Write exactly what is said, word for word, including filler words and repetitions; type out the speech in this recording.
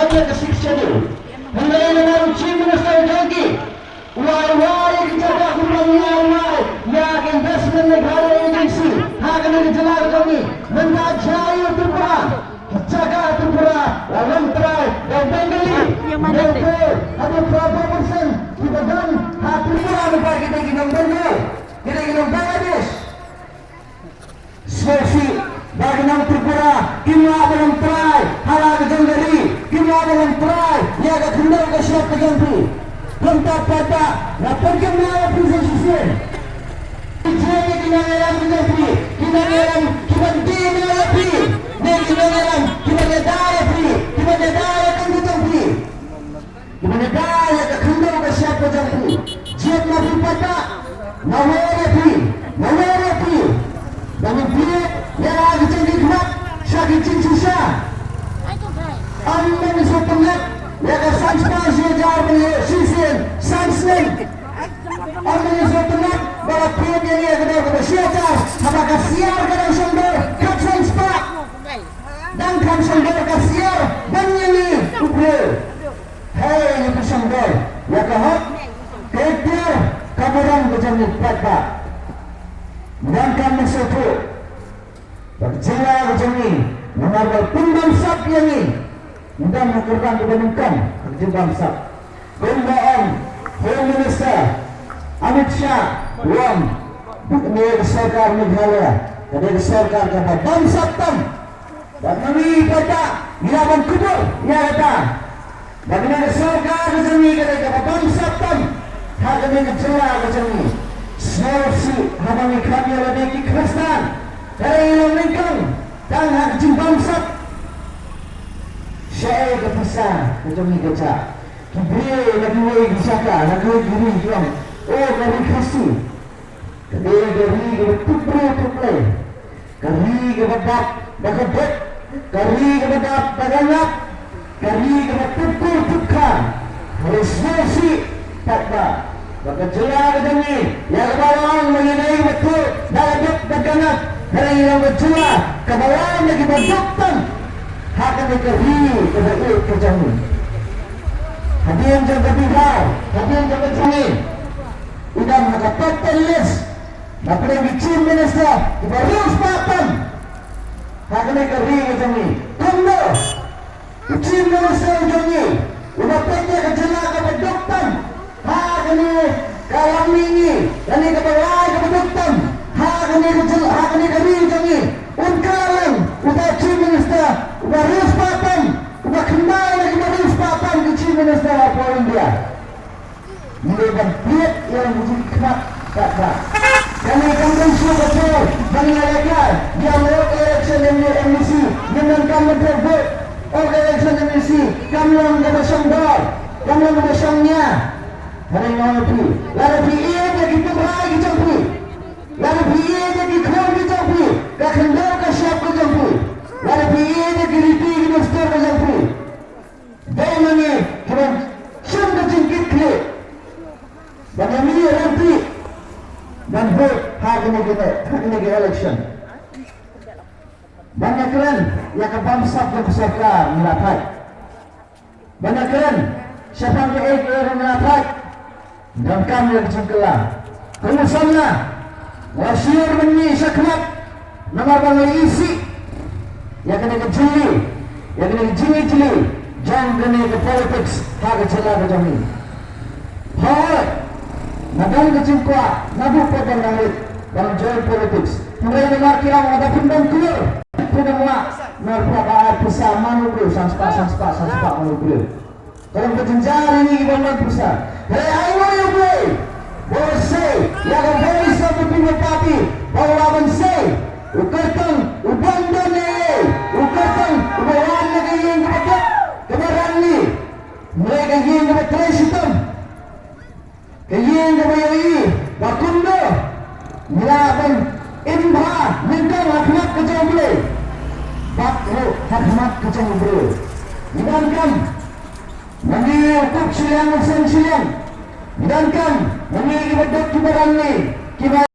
ka Sixth Schedule. Hynrei namar u Chief Minister u jong ki u ai wai ïa ki jaka kumba ngi ai wai ïa ka Investment Meghalaya Agency ha kane ka jylla ka jong ngi. Mynta jia ïa u Tripura, ki jaka ha Tripura la long trai da u Bengali. Nangta haduh phra phew percent kiba don ha Tripura mynta ki dei ki nong Bengal, ki dei ki nong Bangladesh. Sngewsih ba ki nong Tripura kim lah ban long trai ha la ka jong ka ri, kim lah ban long trai ïa ka khyndew ka shyiap ka jong phi. Kumta paidbah, nga pynkyndit ïa phi sa shisien. Ki jia ki nongïalam ka jong phi, ki nongïalam kiban die noh ïa phi, ne ki nongïalam kiban ïada ïa phi, kiban ïada ïa ka jong phi. Kiba ngi da ïa ka khyndew ka shyiap ka jong phi. Jied ma phi paidbah. Nga wer ïa phi. Nga wer ïa phi. Ba ngin plie ïa la ki jingkhmat sha ki jingshisha. Ym ban shu pyndep ïa ka san spah shi hajar ban ïoh shisien san snem. Ym ban shu pyndep ba la plie ïa ka dor kaba shi hajar haba ka siar ka dang shong dor khatsan spah. Dang kham shong dor ka siar ban ïa ngi u briew. Hei, ngi pynshong dor ïa ka hok, ka ikhtiar, ka burom ka jong ngi paidbah. Ngan kam mynsiem ba ka jylla ka jong ngi namar ba pynbamsap ïa ngi. Ngam kyrpad kaba nyngkong ha ka jingbamsap. Kumba ong Home Minister Amit Shah u ong ba kane ka sorkar Meghalaya ka dei ka sorkar kaba bamsap tam. Bad ma ngi paidbah ngi lah ban kubur ïa kata. Ba kane ka sorkar ka jong ngi ka dei kaba bamsap tam ha kane ka jylla ka jong ngi. Sngewsih haba ngi kham ïa lade ki Khristan. Ka dei long nyngkong tang ha ka jingbamsap. Shaei ka pisa ka jong ngi ka jah? Ki briew na kiwei ki jaka, na kiwei ki ri ki ong, o, ka ri Khasi. Ka dei ka ri kaba tup briew tup Blei. Ka ri kaba dap da ka duk. Ka ri kaba dap da ka ngap. Ka ri kaba tup kur tup kha. Hynrei sngewsih paidbah ba ka jylla ka jong ngi, ïa kaba long ba ngi dei ba tup da ka duk da ka ngap. Hynrei ngi long ka jylla kaba wan na kiba duk tam ha kane ka ri kaba ïeit ka jong ngi. Hadien jong ka Bihar, hadien jong ka jong ngi. I don ha ka top ten list na pdeng ki Chief Minister kiba riewspah tam ha kane ka ri ka jong ngi. Kumno u Chief Minister u jong ngi uba peit ïa ka jylla kaba duk tam ha kane ka lam mihngi, kane kaba lai kaba duk tam ha kane ka jylla, ha kane ka ri ka jong ngi, un kylla lang uta u Chief Minister uba riewspah tam, uba khyndai na kiba riewspah tam ki Chief Minister hapoh India. Ngi dei ban peit ïa la ki jingkhmat katba. Kane kam dei shuh ka por ban ïalehkai ïa la ka election M D C, ngim donkam ban trei vote. Ka election M D C kam long kaba shong dor, kam long kaba shong nia. Hynrei nga ong ïa phi, lada phi ïeit ïa ki tynrai ki jong phi, lada phi ïeit ïa ki khun ki jong phi, ka khyndew ka shyiap ka jong phi, lada phi ïeit ïa ki riti ki dustur ka jong phi, dei ma ngi kiban shim ka jingkitkhlieh ban ïa mih ryntih ban vote ha kane ka, ha kane ka election. Ban ïa kren ïa ka bamsap jong ka sorkar ngi la thait. Ban ïa kren shaphang kaei kaei ruh ngi la thait. Donkam ïa ka jingkylla. Kynsan na, nga shu ïa ban mih shakhmat namar ba nga isih ïa kane ka jingli, ïa kane ka jingijli jong kane ka politics ha ka jylla ka jong ngi. Hooid, nga don ka jingkwah naduh pat ba nga ngeit ban join politics. Hynrei namar ki ong lada phim don klur, phim don lah, namar phi ba ai pisa man u briew, san spah, san spah, san spah man u briew. Ka long ka jynjar ïa ngi kiba man pisa. Hynrei ai nguh ïa U Blei ba u sei ïa ka Voice of the People Party ba u lah ban sei u kyrtong uba ym don ei ei, u kyrtong uba wan na ka ïing kaba duk kaba ranni, hynrei ka ïing kaba trei shitom. Ka ïing kaba ïohi ba kumno ngi lah ban im bha nyngkong ha khmat ka jong U Blei bad ruh ha khmat ka jong u briew. Ngi donkam ma ngi u kup shiliang u seng shiliang. Ngi donkam ma ngi kiba duk kiba ranni kiba